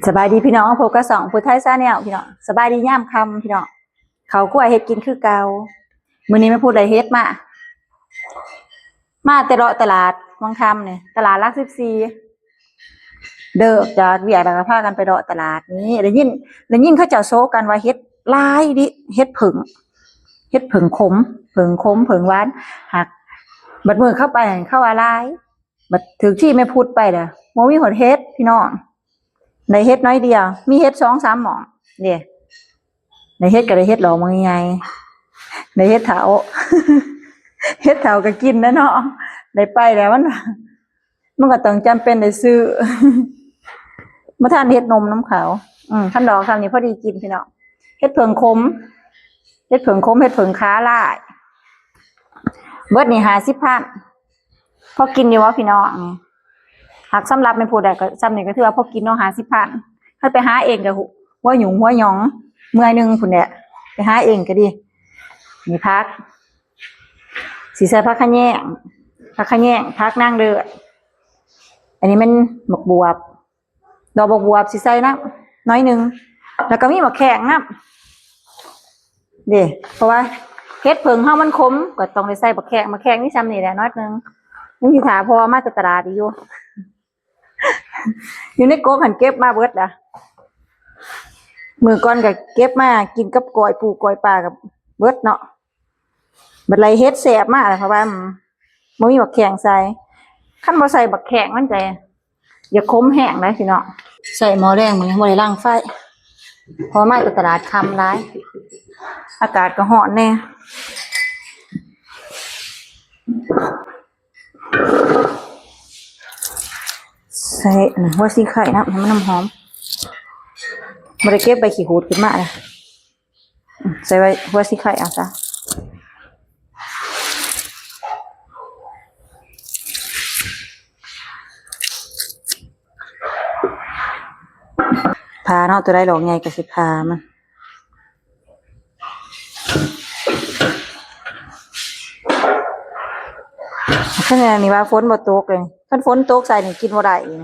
ສະບາຍດີພີ່ນ້ອງ ພົບກັບຊ່ອງຜູ້ໄທຊາແນວພີ່ນ້ອງ. ສະບາຍດີຍາມຄ່ຳພີ່ນ້ອງ. ເຂົ້າຄົວເຮັດກິນຄືເກົ່າ. ມື້ນີ້ແມ່ພຸດໄດ້ເຫັດມາ ມາແຕ່ເລາະຕະຫຼາດວັງຄຳນີ້ ຕະຫຼາດຫຼັກສິບສີ່ ເລີກຈາກວຽກແລ້ວກໍພາກັນໄປເລາະຕະຫຼາດນີ້ ໄດ້ຍິນ ໄດ້ຍິນເຂົາເຈົ້າໂຊກັນວ່າເຫັດຫຼາຍເດ ເຫັດເຜິ້ງ ເຫັດເຜິ້ງຂົມ ເຜິ້ງຂົມ ເຜິ້ງຫວານ. ຫາກບັດມື້ເຂົ້າໄປຫັ້ນ ເຂົາວ່າຫຼາຍ. ບັດຖືກທີ່ແມ່ພຸດໄປລະ ບໍ່ມີຮອດເຫັດພີ່ນ້ອງ. ໄດ້ເຫັດໜ້ອຍດຽວ ມີເຫັດສອງສາມໝ່ອງເດ້. ໄດ້ເຫັດກໍໄດ້ເຫັດຫຼອກໝ່ອງໃຫຍ່ ໄດ້ເຫັດເຖົ້າ ເຫັດເຖົ້າກໍກິນແລ້ວເນາະ. ໄດ້ໄປແລ້ວມັນ ມັນກໍຕ້ອງຈຳເປັນໄດ້ຊື້ ບໍ່ທັນເຮັດນົມນຳເຂົາ. ອືມ ຄັນດອກສ່ຳນີ້ພໍດີກິນພີ່ນ້ອງ. ເຫັດເຜິ້ງຂົມ ເຫັດເຜິ້ງຂົມ ເຫັດເຜິ້ງຂາລາຍ ເບິດນີ້ຫ້າສິບພັນ. ພໍກິນຢູ່ບໍ່ພີ່ນ້ອງ? ຫາກສຳລັບແມ່ຜູ້ໃດກໍ ສ່ຳນີ້ກໍຖືວ່າພໍກິນເນາະ ຫ້າສິບພັນ. ຄັນໄປຫາເອງກໍຫົວຫຍຸງຫົວຫຍອງເມື່ອຍໜຶ່ງພຸ້ນແຫຼະ ໄປຫາເອງກໍດີ. ນີ້ຜັກ ຊິໃສ່ຜັກຂະແຍງ ຜັກຂະແຍງ ຜັກນາງເລີດ. ອັນນີ້ແມ່ນໝາກບວບ ດອກບັກບວບຊິໃສ່ນຳໜ້ອຍໜຶ່ງ ແລ້ວກໍມີໝາກແຂ້ງນຳເດ້ ເພາະວ່າເຫັດເຜິ້ງເຮົາມັນຂົມ ກໍຕ້ອງໄດ້ໃສ່ບັກແຂ້ງ. ບັກແຂ້ງມີສ່ຳນີ້ແຫຼະໜ້ອຍໜຶ່ງ ຍັງຊິຖ້າພໍ່ມາແຕ່ຕະຫຼາດອີກຢູ່. ຢູ່ໃນກົກຫັ້ນເກັບມາເບິດລະ ມື້ກ່ອນກໍເກັບມາກິນກັບກ້ອຍປູກ້ອຍປາກໍເບິດເນາະ. ບັດໄລ່ເຫັດແຊບມາແລ້ວ ເພາະວ່າ ອືມ ບໍ່ມີບັກແຂ້ງໃສ່. ຄັນບໍ່ໃສ່ບັກແຂ້ງມັນຈະ ຢ່າຂົມແຮງເດ້ພີ່ນ້ອງ. ໃສ່ໝໍ້ແດງ ມັນຍັງບໍ່ໄດ້ລັງໄຟ ເພາະມາຈາກຕະຫຼາດຄ່ຳຫຼາຍ ອາກາດກໍຮ້ອນແດ່. ໃສ່ອັນຫົວສີໄຄນຳ ໃຫ້ມັນຫອມໆ. ບໍ່ໄດ້ເກັບໃບຂີ້ຫູດຂຶ້ນມາເດ້. ໃສ່ໄວ້ຫົວສີໄຄເອົາຊະ. ຜ່າເນາະ ຕົວໃດດອກໃຫຍ່ກໍຊິຜ່າມັນ. ຄັນແນວນີ້ວ່າຝົນບໍ່ຕົກເລີຍ ຄັນຝົນຕົກໃສ່ນີ້ກິນບໍ່ໄດ້ອີກ.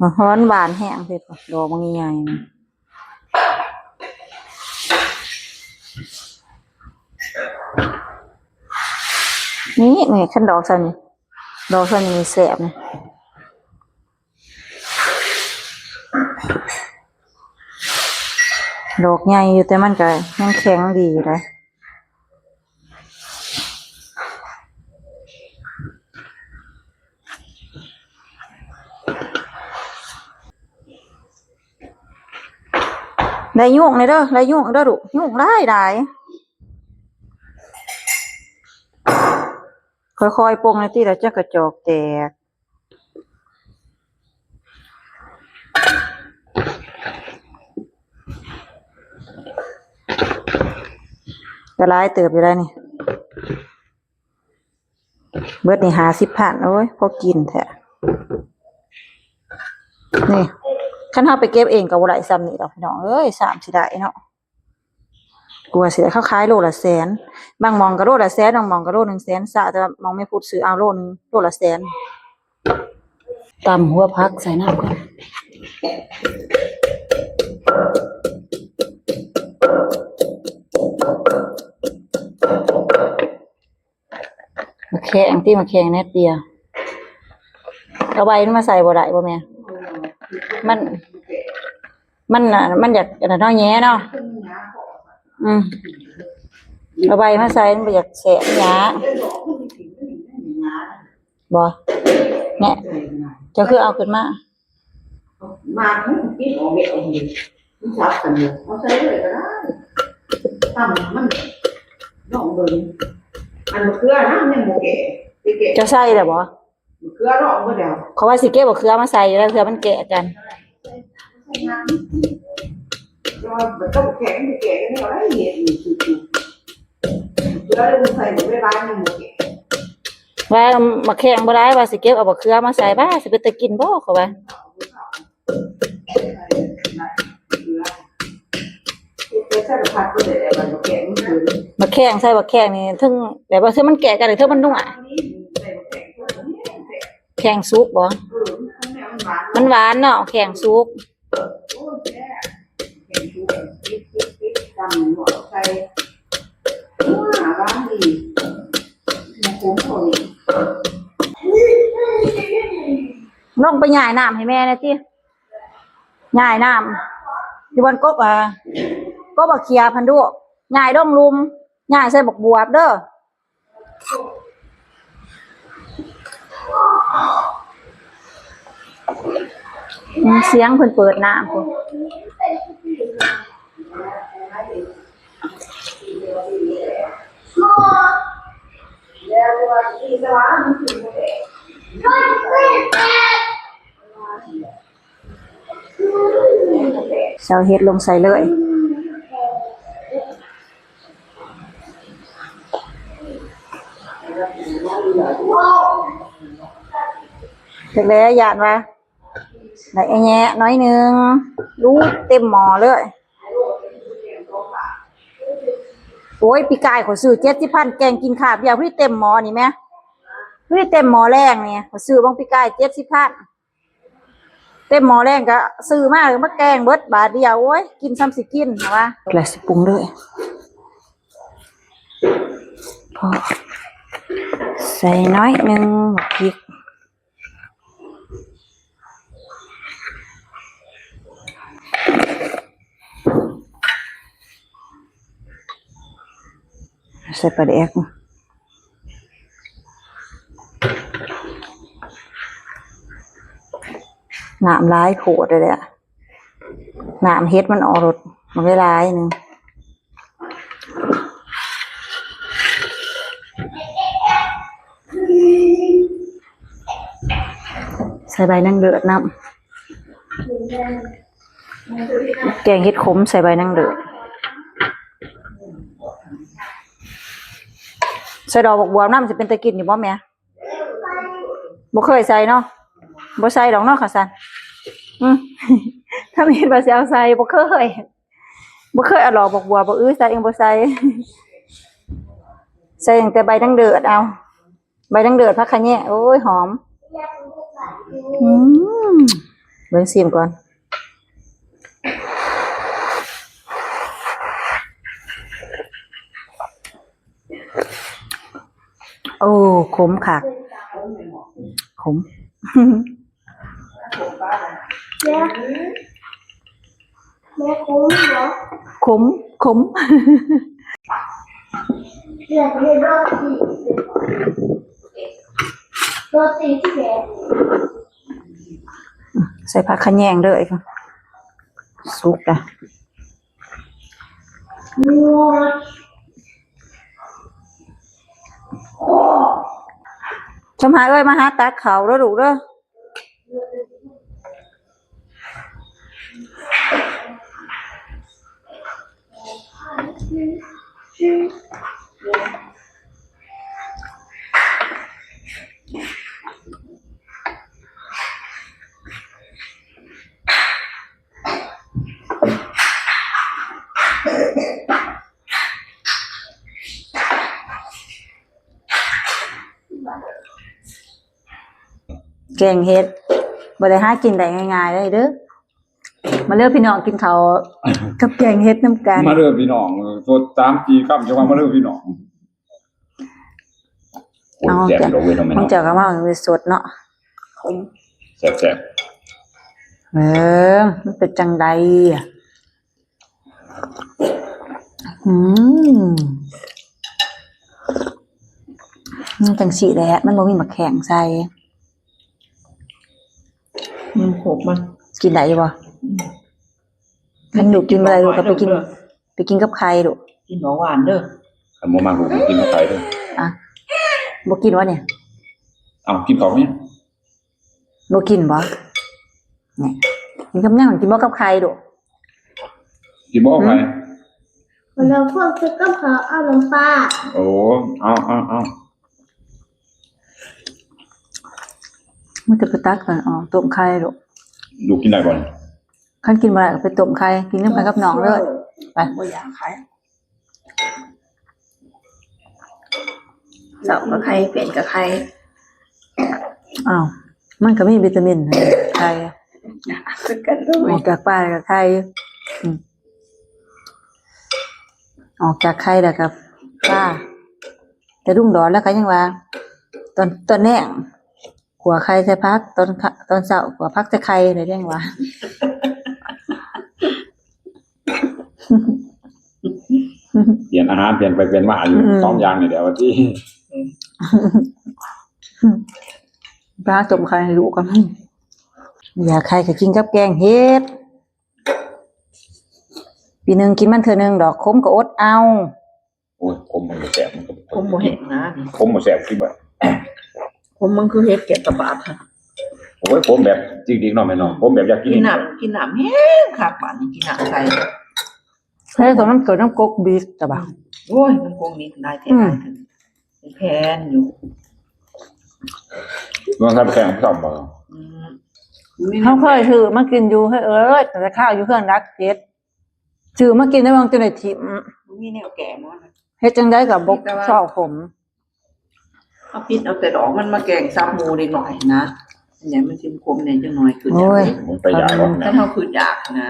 ມັນຫວານແຮງເດ້ ດອກມັນໃຫຍ່ໆ ນີ້ ນີ້ ນີ້ ຄັນດອກສ່ຳນີ້ ດອກສ່ຳນີ້ແຊບນີ້ ດອກໃຫຍ່ຢູ່ ແຕ່ມັນກໍຍັງແຂງດີຢູ່ເດ້. ໄດ້ຍຸງແດ່ເດີ ໄດ້ຍຸງເດີລູກ ຍຸງຫຼາຍໆ. ຄ່ອຍໆປົງແດ່ຕິ ລະຈັກກະຈອກແຕກ. ກໍຫຼາຍເຕີບຢູ່ໄດ໋ນີ້. ເບິດນີ້ຫ້າສິບພັນ ໂອ້ຍ ພໍກິນແທ້. ນີ້ ຄັນເຮົາໄປເກັບເອງກໍບໍ່ໄດ້ສ່ຳນີ້ດອກພີ່ນ້ອງເອີຍ ສ່ຳຊິໄດ້ເນາະ. ກວ່າຊິໄດ້ ເຂົາຂາຍໂລລະແສນ ບາງໝ່ອງກໍໂລລະແສນ ບາງໝ່ອງກໍໂລໜຶ່ງແສນຊາວ ແຕ່ວ່າໝ່ອງແມ່ພຸດຊື້ເອົາໂລໜຶ່ງ ໂລລະແສນ. ຕຳຫົວຜັກໃສ່ນ້ຳກ່ອນ. ໝາກແຂ້ງຕິ ໝາກແຂ້ງແໜ້ດຽວ ເອົາໃບມັນມາໃສ່ບໍ່ໄດ້ບໍ່ແມ່? ມັນ ມັນ ມັນຢາກອັນນັ້ນເນາະ ແຫຍ່ເນາະ. ອືມ ເອົາໃບມາໃສ່ມັນບໍ່ຢາກແສບຫຍັງ. ບໍ່ ແນ່ ເຈົ້າຄືເອົາຂຶ້ນມາ? ມາກິນອອກແລ້ວ ມັນສັບກັນຢູ່ ເອົາໃສ່ເລີຍກໍໄດ້ ຕຳມັນ ລອງເບິ່ງ. ອັນມະເຂືອນະ ມັນຍັງບໍ່ແກ່ ໄປແກ່ ເຈົ້າໃສ່ແລ້ວບໍ່? ມະເຂືອລອງເບິ່ງແລ້ວ ເຂົາວ່າຊິເກັບມະເຂືອມາໃສ່ຢູ່ແລ້ວ ເທື່ອມັນແກ່ກັນ. ແຕ່ວ່າມັນກໍບໍ່ແກ່ ມັນແກ່ກັນແນວໃດ ເຮັດຢູ່ ເຂືອມັນໃສ່ບໍ່ໄດ້ຫຼາຍ ມັນບໍ່ແກ່. ວ່າໝາກແຂ້ງບໍ່ຫຼາຍ ວ່າຊິເກັບເອົາບັກເຂືອມາໃສ່ ບ້າ ຊິເປັນຕາກິນບໍ່ ເຂົາວ່າ. ໝາກແຂ້ງ ໃສ່ບັກແຂ້ງນີ້ ເຖິງແບບວ່າ ເຖິງມັນແກ່ກັນ ເຖິງມັນນົວ. ແຂ້ງສຸກບໍ່? ມັນຫວານເນາະ ແຂ້ງສຸກ. ລົງໄປຫຍ້າຍນ້ຳໃຫ້ແມ່ແດ່ຕິ ຫຍ້າຍນ້ຳຢູ່ບ່ອນກົບ ອ່າ ກົບບັກເຂືອຫັ້ນດູ ຫຍ້າຍລົງລຸ່ມ ຫຍ້າຍໃສ່ບັກບວບເດີ. ອືມ ສຽງເພິ່ນເປີດນ້ຳພຸ້ນ. ເຊົາເຫັດລົງໃສ່ເລີຍ. ຈັກແລ້ ຢ້ານວ່າໄດ້ແອະແຍະໜ້ອຍໜຶ່ງ ຫຼູດເຕັມໝໍ້ເລີຍ. ໂອ້ຍ ປີກາຍຂ້ອຍຊື້ເຈັດສິບພັນ ແກງກິນຄາບດຽວ ພໍດີເຕັມໝໍ້ນີ້ແມະ ພໍດີເຕັມໝໍ້ແລງນີ້ ຂ້ອຍຊື້ບາງປີກາຍເຈັດສິບພັນ. ເຕັມໝໍ້ແລງກໍຊື້ມາ ແລ້ວມາແກງເບິດບາດດຽວ. ໂອ້ຍ ກິນສ່ຳຊິກິນ ເຮົາວ່າ ແລ້ວຊິປຸງເລີຍ ພໍໃສ່ໜ້ອຍໜຶ່ງ ໝາກພິກ ໃສ່ປາແດກ. ນ້ຳຫຼາຍໂພດແລ້ວແຫຼະ ນ້ຳເຫັດມັນອອກລົດ ມັນເລີຍຫຼາຍໜຶ່ງ. ໃສ່ໃບນາງເລີດນຳ. ແກງເຫັດຂົມໃສ່ໃບນາງເລີດ ໃສ່ດອກບັກບວບນຳ ຊິເປັນຕາກິນຢູ່ບໍ່ແມ່? ບໍ່ເຄີຍໃສ່ເນາະ ບໍ່ໃສ່ດອກເນາະ ຂ້າຊັ້ນ. ອືມ ຖ້າມີວ່າຊິເອົາໃສ່ ບໍ່ເຄີຍ ບໍ່ເຄີຍເອົາດອກບັກບວບ ບໍ່ ອື ໃສ່ເອງ ບໍ່ໃສ່ ໃສ່ຕັ້ງແຕ່ໃບນາງເລີດ ເອົາ ໃບນາງເລີດ ຜັກຂະແຍງ ໂອ້ຍ ຫອມ. ອືມ ເບິ່ງ ຊີມກ່ອນ. ໂອ້ ຂົມຄັກ ຂົມ. ແມ່ ແມ່ ຂົມບໍ່? ຂົມ ຂົມ. ຢາກເຮັດໂຣຕີ ໂຣຕີທີ່ແບບ ໃສ່ຜັກຂະແຍງເລີຍ ສຸກລະ. ຊົມຫາເອີຍ ມາຫາຕັກເຂົ້າເດີລູກເດີ. ແກງເຫັດ ບໍ່ໄດ້ຫາກິນໄດ້ງ່າຍໆເດີ. ມາເດີພີ່ນ້ອງ ກິນເຂົ້າກັບແກງເຫັດນຳກັນ. ມາເດີພີ່ນ້ອງ ສົດສາມສີ່ຄຳ ຈັ່ງວ່າມາເດີພີ່ນ້ອງ. ໂອ້ຍ ເອົາ ແຊບ ແຊບ ດອກເວີຍ ນ້ອງແມ່ ຂອງເຈົ້າກໍມາເອົາສົດເນາະ. ແຊບໆ. ເອີ ມັນເປັນຈັ່ງໃດ? ອືມ ມັນຈັ່ງຊີ້ແຫຼະ ມັນບໍ່ມີໝາກແຂ້ງໃສ່. ມັນໂຄກມັນ ກິນໄດ້ຢູ່ບໍ່? ອືມ ຄັນລູກກິນບໍ່ໄດ້ ລູກກໍໄປກິນ ໄປກິນກັບໄຂ່ລູກ. ກິນບໍ່ຫວານເດີ. ຄັນບໍ່ມັກລູກກິນກັບໄຂ່ເດີ. ອ່ະ ບໍ່ກິນວະນີ້? ເອົ້າ ກິນເຂົ້າແມ່. ບໍ່ກິນບໍ່? ນີ້ ກິນກັບຫຍັງ? ກິນບໍ່ກັບໄຂ່ລູກ? ກິນບໍ່ກັບໄຂ່? ຫືມ? ເວລາພວກເຮົາກັບເຂົາເອົານ້ຳປາ. ໂອ້ ເອົາ ເອົາ ເອົາ. ມັນຈະໄປຕັກ ເອົາຕົ້ມໄຂ່ລູກ. ລູກກິນໄດ້ບໍ່? ຄັນກິນບໍ່ໄດ້ກໍໄປຕົ້ມໄຂ່ ກິນນຳກັນກັບນ້ອງເລີຍ. ໄປ ບໍ່ຢາກໄຂ່. ເຊົ້າກໍໄຂ່ ເປັນກໍໄຂ່. ອ້າວ ມັນກໍມີວິຕາມິນ ໄຂ່. ຄືກັນເລີຍ ອອກຈາກປ່າແລ້ວກໍໄຂ່ ອືມ ອອກຈາກໄຂ່ແລ້ວກໍປ່າ ແຕ່ລຸງດອນລະກໍຍັງວ່າ ຕອນ ຕອນແລງຂົ້ວໄຂ່ໃສ່ຜັກ ຕອນ ຕອນເຊົ້າຂົ້ວຜັກໃສ່ໄຂ່ ແລ້ວຍັງວ່າ ປ່ຽນອາຫານ ປ່ຽນໄປປ່ຽນມາຢູ່ ອືມ ສອງຢ່າງນີ້ແຫຼະວ່າຕິ ອືມ ປາຕົ້ມໄຂ່ໃຫ້ລູກກໍມີ ຢາກໄຂ່ກໍກິນກັບແກງເຫັດ ປີໜຶ່ງກິນມັນເທື່ອໜຶ່ງດອກ ຂົມກໍອົດເອົາ. ໂອ້ຍ ຂົມມັນບໍ່ແຊບ ມັນກໍ ຂົມບໍ່ແຮງນະ ຂົມບໍ່ແຊບ ຄືແບບ ຂົມມັນຄືເຫັດແກະຕະບາດຫັ້ນ ໂອ້ຍ ຂົມແບບຈິກໆເນາະແມ່ເນາະ ອືມ ຂົມແບບຢາກກິນ ກິນນ້ຳ ກິນນ້ຳແຮງຄັກ ບາດນີ້ກິນນ້ຳໃສ່ ເຮັດໃຫ້ມັນເກີດນ້ຳກົກບິດ ແຕ່ວ່າ ອືມ ໂອ້ຍ ນ້ຳກົກນີ້ຫຼາຍແທ້ ອືມ ຫຼາຍເຖິງແພນຢູ່ ລອງທຳແຂ່ງຊອມບໍ່ ອືມ ເຮົາເຄີຍຊື້ມາກິນຢູ່ ເຮີ້ຍເອີຍ ແຕ່ຄາວຢູ່ເຮືອນຫຼັກເຈັດ ຊື້ມາກິນໄດ້ ວ່າຈັ່ງໃດຖິ້ມ ບໍ່ມີແນວແກງເນາະ ເຮັດຈັ່ງໃດກໍບໍ່ຊອກຜົມ ເຮົາປິດເອົາແຕ່ດອກມັນມາແກງສັບໝູເດັກນ້ອຍນະ ອັນນີ້ມັນຊິຂົມແດ່ຈັກໜ່ອຍ ຄື ໂອ້ຍ ມັນໄປຢາກເນາະ ຄັນເຮົາຄືຢາກນະ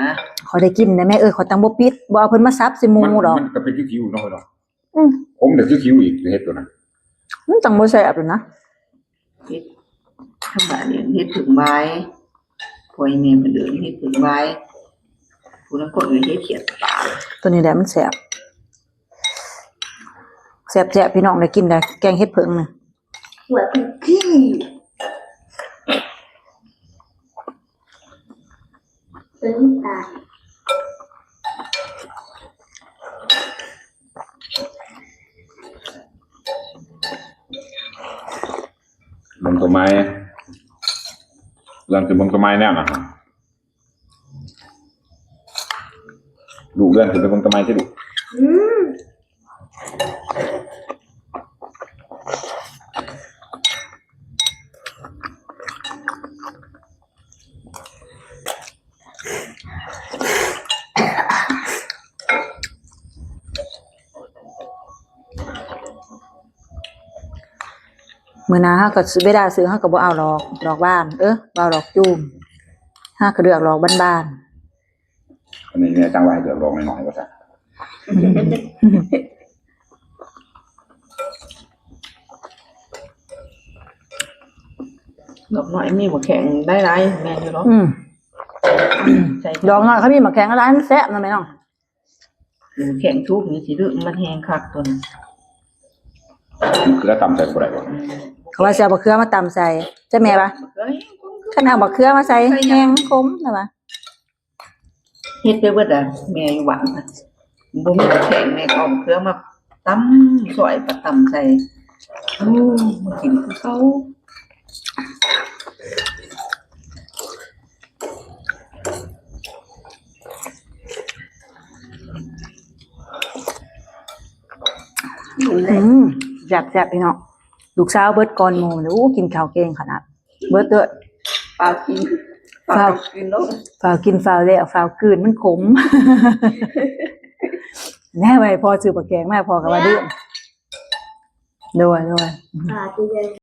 ຂ້ອຍໄດ້ກິນໄດ້ແມ່ເອີຍ ຂ້ອຍຕັ້ງບໍ່ປິດ ບໍ່ເອົາເພິ່ນມາສັບໃສ່ໝູດອກ ມັນກໍເປັນຄິວໆເນາະ ເນາະ ອືມ ຂົມແຕ່ຄິວໆອີກ ເຫັດຕົວນັ້ນ ມັນຕັ້ງບໍ່ແຊບເລີຍນະ ເຫັດທຳມະດານີ້ ເຫັດເຜິ້ງຫວາຍ ພວກແມ່ເພິ່ນເອີ້ນເຫັດເຜິ້ງຫວາຍ ຜູ້ລາງຄົນກໍເຮັດຂຽດປາ ຕົວນີ້ແຫຼະມັນແຊບ ແຊບໆ ພີ່ນ້ອງ ໄດ້ກິນໄດ້ ແກງເຫັດເຜິ້ງນະ ຫົວເປັນຂີ້ ເປັນຕາຍ ເບິ່ງຕົ້ນໄມ້ ເລື່ອງຂຶ້ນເບິ່ງຕົ້ນໄມ້ແນວນັ້ນ ລູກເລື່ອນຂຶ້ນໄປເບິ່ງຕົ້ນໄມ້ຕິລູກ ອືມ ມື້ໜ້າເຮົາກໍ ເວລາຊື້ເຮົາກໍບໍ່ເອົາດອກ ດອກບານ ເອີ ບໍ່ເອົາດອກຈູມ ເຮົາກໍເລືອກດອກບານໆ ອັນນີ້ແມ່ຕັ້ງໄວ້ໃຫ້ເລືອກດອກນ້ອຍໆ ວ່າຊັ້ນ ດອກນ້ອຍມີໝາກແຂ້ງຫຼາຍໆ ແມ່ນຢູ່ດອກ ອືມ ໃສ່ ດອກນ້ອຍເຂົາມີໝາກແຂ້ງຫຼາຍ ມັນແຊບເນາະແມ່ເນາະ ໝາກແຂ້ງສຸກນີ້ຊິດຶງ ມັນແຮງຄັກຕົວນີ້ ເກືອຕຳໃສ່ກໍບໍ່ໄດ້ບໍ່ ອືມ ເຂົາວ່າຊິເອົາບັກເຂືອມາຕຳໃສ່ ໃຊ່ແມ່ປະ ບັກເຂືອແຮງ ຄັນເອົາບັກເຂືອມາໃສ່ ໃສ່ຫຍັງ ແຮງຂົມນະວ່າ ເຮັດໄປເບິດລະ ແມ່ຢູ່ບ້ານນະ ບໍ່ມີແຂງ ແມ່ກໍເອົາເຄື່ອງມາຕຳ ຊອຍປະຕຳໃສ່ ໂອ້ ມາກິນຄືເກົ່າ ອືມ ແຊບໆ ພີ່ນ້ອງ ລູກສາວເບິດກ່ອນໝູ່ ໂອ້ ກິນເຂົ້າເກັ່ງຂະໜາດ. ເບິດເດີ ຟ້າວກິນ ຟ້າວ ຟ້າວກິນໂລດ ຟ້າວກິນ ຟ້າວແລ້ວ ຟ້າວກືນ ມັນຂົມ ແນ່ ໄວ້ພໍ່ຊື້ປາແກງມາ ພໍ່ກໍວ່າດື້ ໂດຍ ໂດຍ ອ່າ ຊິເດີ.